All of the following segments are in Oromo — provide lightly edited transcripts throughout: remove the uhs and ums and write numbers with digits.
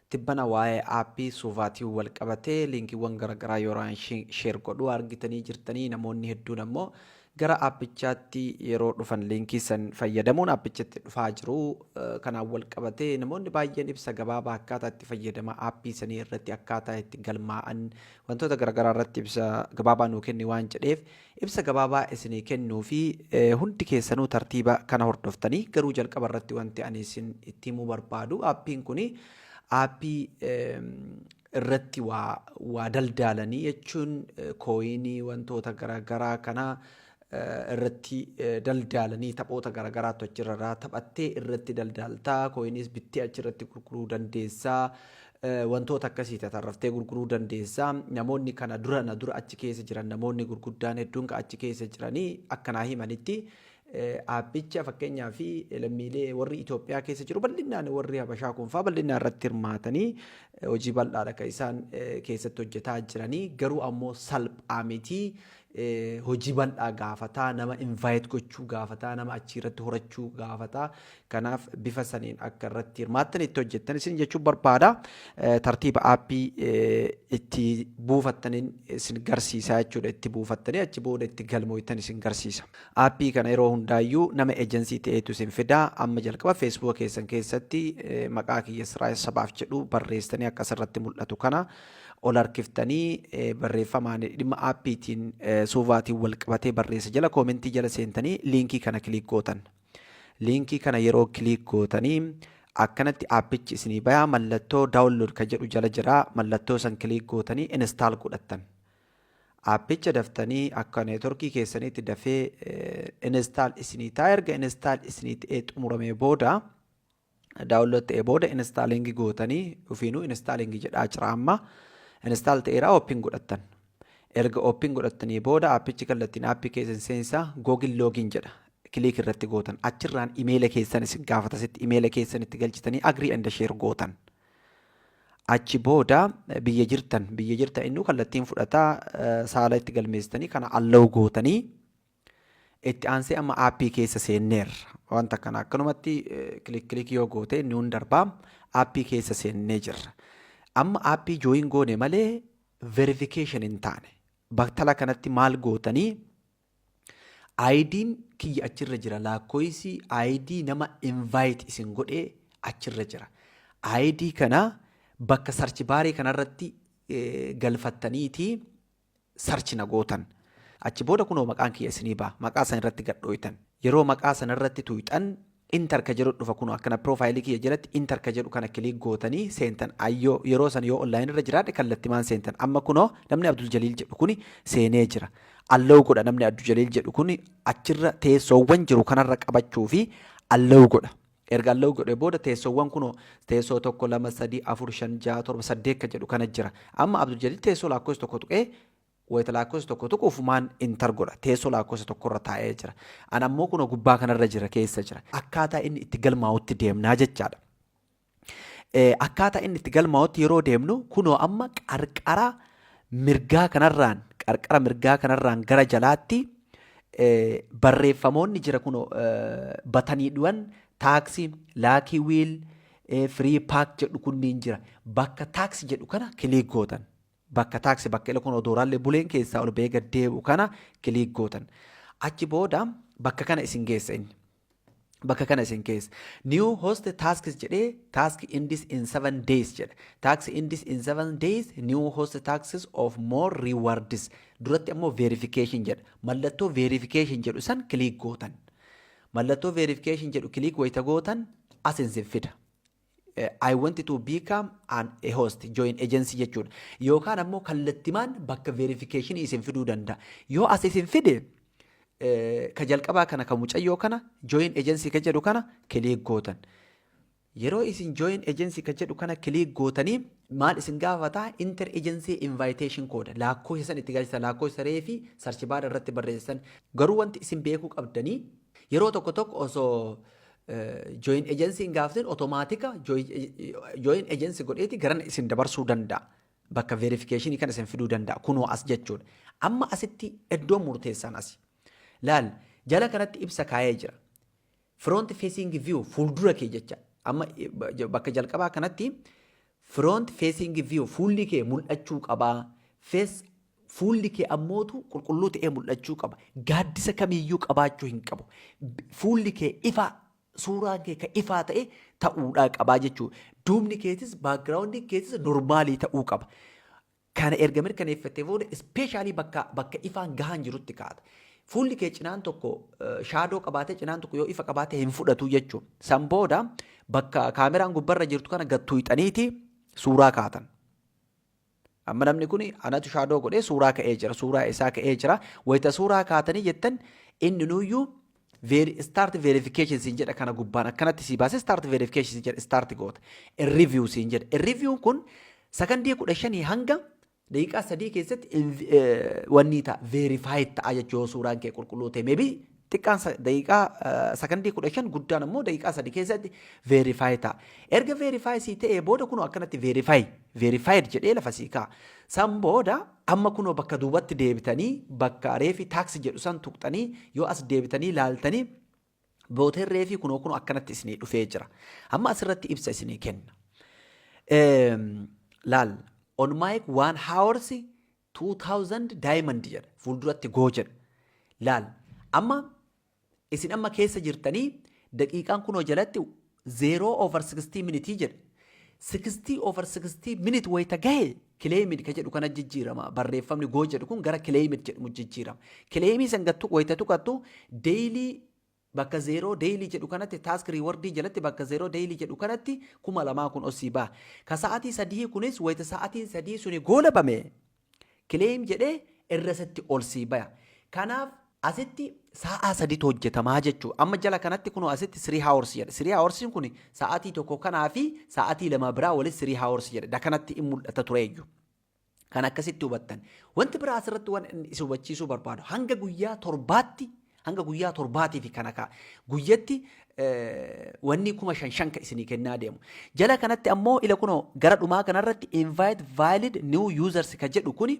Tibbana waa'ee aappii Suuvaatiin wal qabatee liinkiiwwan garaagaraa yeroo share godhu argitanii jirtanii. Namoonni hedduun ammoo gara aappichaatti yeroo dhufan liinkii san fayyadamuun aappichatti dhufaa jiru. Kanaan wal qabatee namoonni baay'een ibsa gabaabaa akkaataa itti fayyadama aappii sanii irratti, akkaataa itti galmaa'an, wantoota garaagaraa irratti ibsa gabaabaa nuu kenni waan jedheef, ibsa gabaabaa isinii kennuu fi hundi keessanuu tartiiba kana hordoftanii. Garuu jalqaba irratti wanti ani isin itti himuu barbaadu, aappiin kuni aappii irratti waa daldaalanii jechuun kooyinii, wantoota garaagaraa kana irratti daldaalanii, taphoota garaagaraatu achirraa taphattee irratti daldaaltaa, kooyiniis bittee achirratti gurguruu dandeessaa. Wantoota akkasii tatarraftee gurguruu dandeessaa. Namoonni kana dura na dura achi keessa jiran, namoonni gurguddaan hedduun kan achi keessa jiranii akkanaa himanitti, aappicha fakkeenyaa fi lammiilee warri Itoophiyaa keessa jiru bal'inaan, warri Habashaa kun fa'aa bal'inaan irratti hirmaatanii hojii bal'aadha kan isaan keessatti hojjetaa jiranii. Garuu ammoo salphaa miti. Hojii bal'aa gaafataa, nama invite gochuu gaafataa, nama achi irratti horachuu gaafataa. Kanaaf bifa saniin akka irratti hirmaattan, itti hojjettan isin jechuun barbaada. Tartiiba aappii itti buufattaniin isin garsiisaa jechuudha. Itti buufattanii achi booda itti galmooytan isin garsiisa. Aappii kana yeroo hundaayyuu nama ejensii ta'etu isin fidaa. Amma jalqaba Feesbuuka keessan keessatti maqaa kiyya Siraay Sabaaf jedhu barreessitanii, akka asirratti mul'atu kana ol harkiftanii, barreeffamaan dhimma aappiitiin Suuvaatiin wal qabatee barreessa jala, koomentii jala seentanii liinkii kana click gootan. Liinkii kana yeroo click gootanii akkanatti aappichi isinii bayaa. Mallattoo download ka jedhu jala jira. Mallattoo san click gootanii install godhattan. Aappicha daftanii akka neetworkii keessaniitti dafee install isinii ta'a. Erga install isinii ta'ee xumuramee booda, download ta'ee booda, installing gootanii ofiinuu installing jedhaa jira. Amma install ta'eera, open godhattan. Erga open godhattanii booda aappichi kallattiin aappii keessan seensaa, Google login jedha. Click irratti gootan. Achirraan imeela keessan isin gaafata. Sitti imeela keessan itti galchitanii agree and share gootan. Achi booda biyya jirtan innuu kallattiin fudhataa, saala itti galmeessitanii kana allow gootanii, itti aansee amma aappii keessa seenneerra. Wanta kana akkanumatti click click yoo goote inni hun darbaa. Aappii keessa seennee jirra. Amma aappii join goone malee verification hin taane. Battala kanatti maal gootanii? ID'n kiyya achirra jira. Lakkoofsi ID nama invite isin godhee achirra jira. ID kana bakka search barii kanarratti galfattaniiti search na gootan. Achi booda kunoo maqaan kiyya isinii ba'a. Maqaa sana irratti gadhooytan. Yeroo maqaa sana irratti tuyxan enter ka jedhu dhufa. Kunoo akkana piroofaayilii kiyya jalatti enter ka jedhu kana click gootanii seentan. Ayyoo, yeroo san yoo online irra jiraadhe kallattimaan seentan. Amma kunoo namni Abdul Jaliil jedhu kuni seenee jira. Allow godha. Namni Abdul Jaliil jedhu kuni achirra teessoowwan jiru kanarra qabachuu fi allow godha. Erga allow godhe booda teessoowwan kunoo teessoo tokko, lama, sadii, afur, shan, jaha, torba, saddeet ka jedhu kana jira. Amma Abdul Jaliil teessoo lakkoofsa 1 tuqee, wayita lakkoofsa 1 tuqu ofumaan enter godha. Teessoo lakkoofsa 1rra taa'ee jira. An ammoo kunoo gubbaa kanarra jira, keessa jira. Akkaataa inni itti galmaa'utti deemnaa jechaadha. Akkaataa inni itti galmaa'utti yeroo deemnu, kunoo amma qarqara mirgaa kanarraan gara jalaatti barreeffamoonni jira. Kunoo bataniidhuwan task, lucky wheel, free pack jedhu kunniin jira. Bakka task jedhu kana click gootan. Bakka task, bakka ila kun dooraallee buleen keessaa ol ba'ee gad deebi'u kana click gootan. Achi booda bakka kana isin geessa inni. Bakka kana isin keessa. New host tasks jedhee, task ends in 7 days jedha. Task ends in 7 days, new host tasks of more rewards. Duratti ammoo verification jedha. Mallattoo verification jedhu san click gootan. Mallattoo verification jedhu click wayita gootan as isin fida. I want to become a host, join agency jechuudha. Yookaan ammoo kallattimaan bakka verification isin fiduu danda'a. Yoo as isin fide, ka jalqabaa kana, ka mucayyoo kana, join agency ka jedhu kana click gootan. Yeroo isin join agency ka jedhu kana click gootanii maal isin gaafataa? Enter agency invitation code, lakkoofsa san itti galchitan, lakkoofsa reefi search bar irratti barreessan. Garuu wanti isin beekuu qabdanii, yeroo tokko tokko osoo join agency hin gaafatin automatic join agency godheeti garan isin dabarsuu danda'a. Bakka verification kana isin fiduu danda'a. Kunoo as jechuudha. Amma asitti iddoon murteessaan asi. Laal, jala kanatti ibsa kaayee jira. Front facing view, fuuldura kee jecha. Amma bakka jalqabaa kanatti Front facing view, fuulli kee mul'achuu qabaa. Face, fuulli kee ammootu qulqulluu ta'ee mul'achuu qaba. Gaaddisa kamiyyuu qabaachuu hin qabu. Fuulli kee ifaa, suuraan kee ka ifaa ta'e ta'uudhaa qabaa jechuudha. Duubni keetis, backgroundiin keetis normalii ta'uu qaba. Kana erga mirkaneeffattee booda, especially bakka ifaan gahaan jirutti kaa'ata. Fuulli kee cinaan tokko shadow qabaatee, cinaan tokko yoo ifa qabaate hin fudhatu jechuudha. San booda bakka kaameraan gubbarra jirtu kana gad tuqxaniiti suuraa kaatan. Amma namni kun anatu shadow godhee suuraa ka'ee jira. Suuraa isaa ka'ee jira. Wayita suuraa kaatanii jettan, inni nuyyuu start verification siin jedha. Kana gubbaan akkanatti sii baasee start verification siin jedha, start goota. Review siin jedha. Review kun sakandii 15 hanga daqiiqaa 3 keessatti wanni ta'a, verified ta'a jechuu. Yoo suuraan kee qulqulluu ta'e, maybe xiqqaan daqiiqaa sakandii 15, guddaan immoo daqiiqaa 3 keessatti verify ta'a. Erga verify sii ta'ee booda, kunoo akkanatti verified jedhee lafa sii kaa'a. San booda amma kunoo bakka duubatti deebitanii, bakka reefi task jedhu san tuqxanii, yoo as deebitanii laaltanii, booteen reefii kunoo akkanatti isinii dhufee jira. Amma asirratti ibsa isinii kenna. Laal, on mic 1 hours 2000 diamond jedha, fuulduratti go jedha. Laal, amma isin amma keessa jirtanii, daqiiqaan kunoo jalatti 0 over 60 minute jedha. 60 over 60 minute wayita gahe, claimed ka jedhu kana jijjiirama. Barreeffamni go jedhu kun gara claimed jedhamu jijjiirama. Claimii san gattu wayita tuqattu, daily bakka zero daily jedhu kanatti, task rewardii jalatti bakka zero daily jedhu kanatti 2000 kun osii ba'a. Ka sa'aatii 3 kunis wayita sa'aatiin 3 suni goolabame, claim jedhee irra sitti ol sii baya. Kanaaf asitti sa'aa 3tu hojjetamaa jechuudha. Amma jala kanatti kunoo asitti 3 hours jedha. 3 hoursiin kun sa'aatii 1 kanaa fi sa'aatii 2 biraa walitti 3 hours jedha. Da kanatti in mul'ata tureeyyu. Kan akkasitti hubattan. Wanti biraa asirratti waan isin hubachiisuu barbaadu, hanga guyyaa 7tti, hanga guyyaa 7tiif kana ka'a. Guyyatti wanni 5000 shan ka isinii kennaa deemu. Jala kanatti ammoo ila kunoo gara dhumaa kanarratti invite valid new users ka jedhu kuni,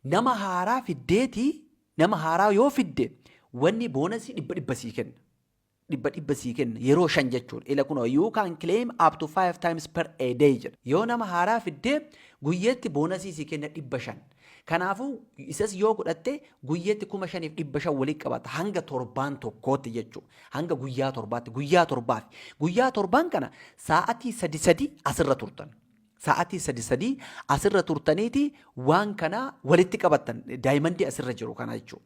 nama haaraa fiddeetii, nama haaraa yoo fidde wanni bonusii 100 100 sii kenna. 100 100 sii kenna yeroo shan jechuudha. Ila kunoo "You can claim up to five times per a day" jedha. Yoo nama haaraa fiddee guyyeetti bonusii sii kenna 500. Kanaafuu isas yoo godhatte guyyeetti 5500 walitti qabata hanga torbaan tokkootti jechuudha. Hanga guyyaa 7tti, guyyaa 7fi. Guyyaa 7n kana sa'aatii 3 3 asirra turtan. Sa'aatii 3 3 asirra turtaniiti waan kana walitti qabattan, diamondii asirra jiru kana jechuudha.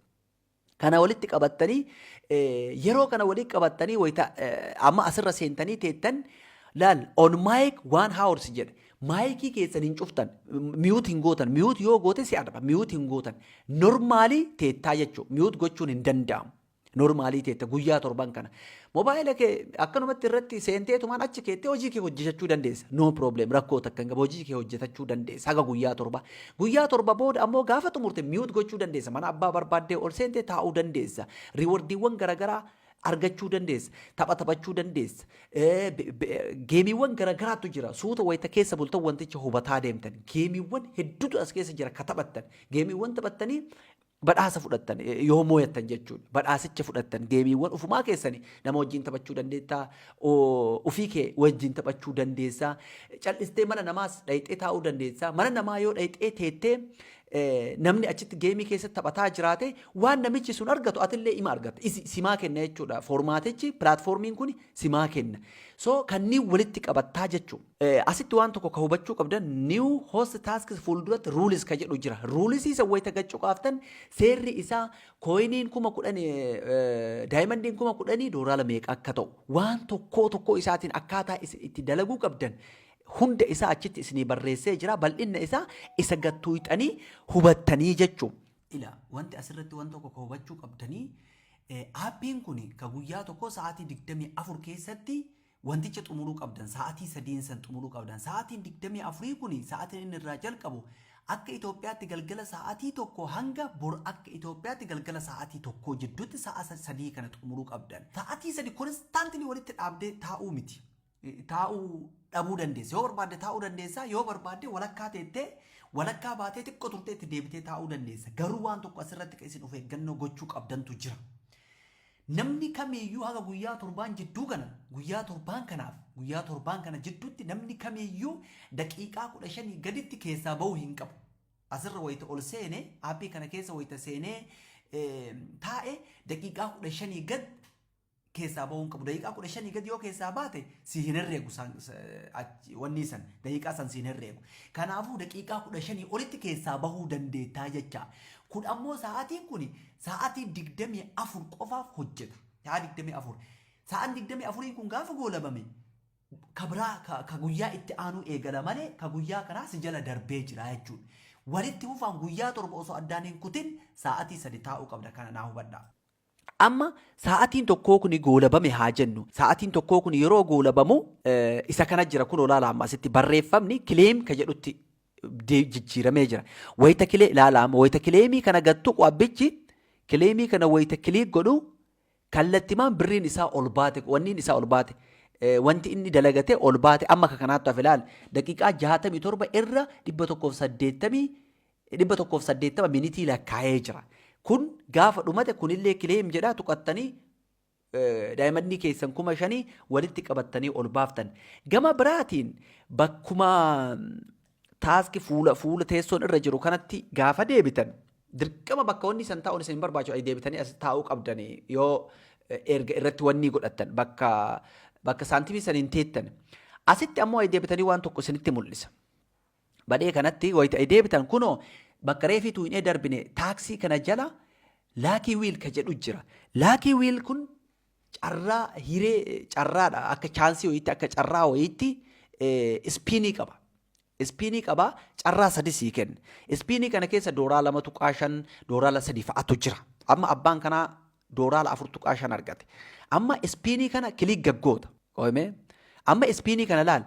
Kana walitti qabattanii, yeroo kana walitti qabattanii, wayita amma asirra seentanii teettan, laal, on mic 1 hours jedhe. Micii keessan hin cuftan, mute hin gootan. Mute yoo goote si adaba, mute hin gootan. Normalii teettaa jechuudha. Mute gochuun hin danda'amu. Normalii teetta guyyaa 7n kana. Mobaayila kee akkanumatti irratti seenteetumaan achi keettee hojii kee hojjetachuu dandeessa. No problem, rakkoo takka hin qabu, hojii kee hojjetachuu dandeessa haga guyyaa 7. Guyyaa 7 booda ammoo gaafa xumurte mute gochuu dandeessa. Mana abbaa barbaaddee ol seentee taa'uu dandeessa. Rewardiiwwan garaagaraa argachuu dandeessa. Tapha taphachuu dandeessa. Gameiiwwan garaagaraatu jira. Suuta wayita keessa bultan wanticha hubataa deemtan. Gameiiwwan hedduutu as keessa jira ka taphattan. Gameiiwwan taphattanii badhaasa fudhattan yoo mooyattan jechuudha. Badhaasicha fudhattan, gameiiwwan ufumaa keessanii nama wajjin taphachuu dandeettaa, ufii kee wajjin taphachuu dandeessaa, cal'istee mana namaas dhayxee taa'uu dandeessaa. Mana namaa yoo dhayxee teettee namni achitti gameii keessatti taphataa jiraate, waan namichi sun argatu atillee ima argata. Simaa kenna jechuudha. Formatichi, platformiin kun simaa kenna. So kanneen walitti qabattaa jechuudha. Asitti waan tokko ka hubachuu qabdan, new host tasks fuulduratti rules ka jedhu jira. Rulesii isa wayita gachuu qaaftan, seerri isaa coiniin 10,000, diamondiin 10,000 doolaara meeqa akka ta'u, waan tokkoo tokkoo isaatiin akkaataa itti dalaguu qabdan hunda isaa achitti isinii barreessee jira. Bal'inna isaa isa gattuuxanii hubattanii jechuudha. Ila, wanti asirratti waan tokko ka hubachuu qabdanii, appiin kun ka guyyaa tokko sa'aatii 24 keessatti wanticha xumuruu qabdan, sa'aatii 3n san xumuruu qabdan. Sa'aatiin 24 kun, sa'aatiin inni irraa jalqabu akka Itoophiyaatti galgala sa'aatii 1 hanga bor akka Itoophiyaatti galgala sa'aatii 1 jidduutti sa'a 3 kana xumuruu qabdan. Sa'aatii 3 constantly walitti dhaabdee taa'uu miti. Taa'uu dhabuu dandeessa. Yoo barbaadde taa'uu dandeessa. Yoo barbaadde walakkaa teettee, walakkaa baatee, xiqqoo turtee itti deebitee taa'uu dandeessa. Garuu waan tokko asirratti kan isin of eeggannoo gochuu qabdantu jira. Namni kamiiyyuu haga guyyaa 7n jidduu kana, guyyaa 7n kanaaf, guyyaa 7n kana jidduutti namni kamiiyyuu daqiiqaa 15 gaditti keessaa bahuu hin qabu. Asirra wayita ol seene, aappii kana keessa wayita seenee taa'e, daqiiqaa 15 gad keessaa bahuu hin qabu. Daqiiqaa 15 gad yoo keessaa baate si hin herreegu, wanni san daqiiqaa san si hin herreegu. Kanaafuu daqiiqaa 15 olitti keessaa bahuu dandeettaa jecha. Kun ammoo sa'aatiin kun sa'aatii 24 qofaaf hojjeta. Sa'a 24. Sa'aan 24n kun gaafa goolabame ka biraa ka guyyaa itti aanuu eegala malee ka guyyaa kanaa si jala darbee jira jechuudha. Walitti fufaan guyyaa 7 osoo addaan hin kutin sa'aatii 3 taa'uu qabda, kana naa hubadhaa. Amma sa'aatiin tokkoo kun goolabame haa jennu. Sa'aatiin tokkoo kun yeroo goolabamu isa kana jira kun olaala. Amma asitti barreeffamni claim ka jedhutti jijjiiramee jira. Wayita kilee ilaala, amma wayita claimii kana gad tuqu, abbichi claimii kana wayita click godhu, kallattimaan birriin isaa ol baate, wanniin isaa ol baate. Wanti inni dalagate ol baate. Amma akka kanaatti hafe, ilaali, daqiiqaa 67 irra 180, 180 minitii lakkaa'ee jira. Kun gaafa dhumate kunillee claim jedhaa, tuqattanii diamondii keessan 5,000 walitti qabattanii ol baaftan. Gama biraatiin bakkuma task fuula fuula teessoon irra jiru kanatti gaafa deebitan, dirqama bakka wanni san taa'uun isin hin barbaachisu, deebitanii as taa'uu qabdanii yoo erga irratti wanni godhattan bakka saantimii san hin teettan. Asitti ammoo deebitanii waan tokko isinitti mul'isa. Badhee kanatti wayita deebitan, kunoo bakka reefii tuuynee darbine taskii kana jala lucky wheel ka jedhu jira. Lucky wheel kun carraa hiree carraadha, akka chanceii wayiitti, akka carraa wayiitti spinii qaba. Spinii qaba, carraa sadi sii kenna. Spinii kana keessa dooraa 2.5, dooraa 3 fa'atu jira. Amma abbaan kanaa dooraa 4.5 argate. Amma spinii kana click gaggoota. Qoomee amma spinii kana laal.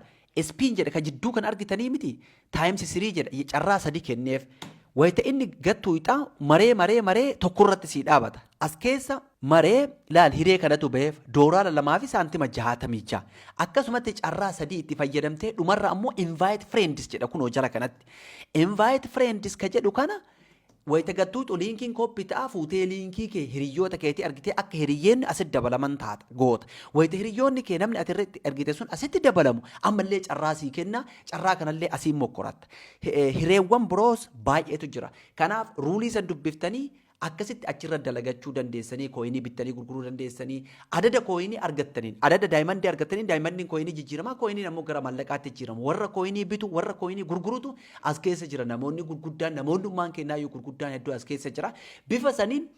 Spin jedha ka jidduu kan argitanii miti, times 3 jedha, carraa sadi kenneef. Wayita inni gattuu ixaa maree maree maree tokkorratti sii dhaabata. As keessa maree laal, hiree kanatu baheef dooraala 2 fi saantima 66. Akkasumatti carraa sadii itti fayyadamtee dhumarra ammoo invite friends jedha kunoo jala kanatti. Invite friends ka jedhu kana wayita gattuu linkiin copy ta'a, fuutee linkii kee hiriyoota keetii argitee akka hiriyyeen asitti dabalaman taata goota. Wayita hiriyoonni kee, namni ati irratti argite sun asitti dabalamu, ammallee carraa sii kenna, carraa kanallee asiin mokkoratta. Hireewwan biroos baay'eetu jira. Kanaaf ruleii san dubbiftanii akkasitti achirra dalagachuu dandeessanii, coinii bittanii gurguruu dandeessanii, adada coinii argattaniin, adada diamondii argattaniin, diamondiin coinii jijjiirama, coiniin ammoo gara maallaqaatti jijjiirama. Warra coinii bitu, warra coinii gurgurutu as keessa jira. Namoonni gurguddaan, namoonni ummaan kennaayyuu gurguddaan hedduu as keessa jira. Bifa saniin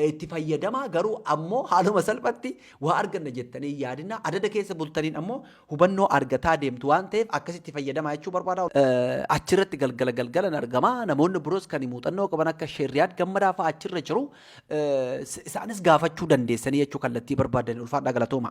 itti fayyadamaa. Garuu ammoo haaluma salphatti waa arganna jettanii yaadina, adada keessa bultaniin ammoo hubannoo argataa deemtu waan ta'eef akkasitti fayyadamaa jechuu barbaada. Achirratti galgala galgalan argama. Namoonni biroos kan muuxannoo qaban akka Sheerriyaad Gammadaa fa'aa achirra jiru. Isaanis gaafachuu dandeessanii jechuu kallattii barbaadan. Ulfaadhaa, galatooma.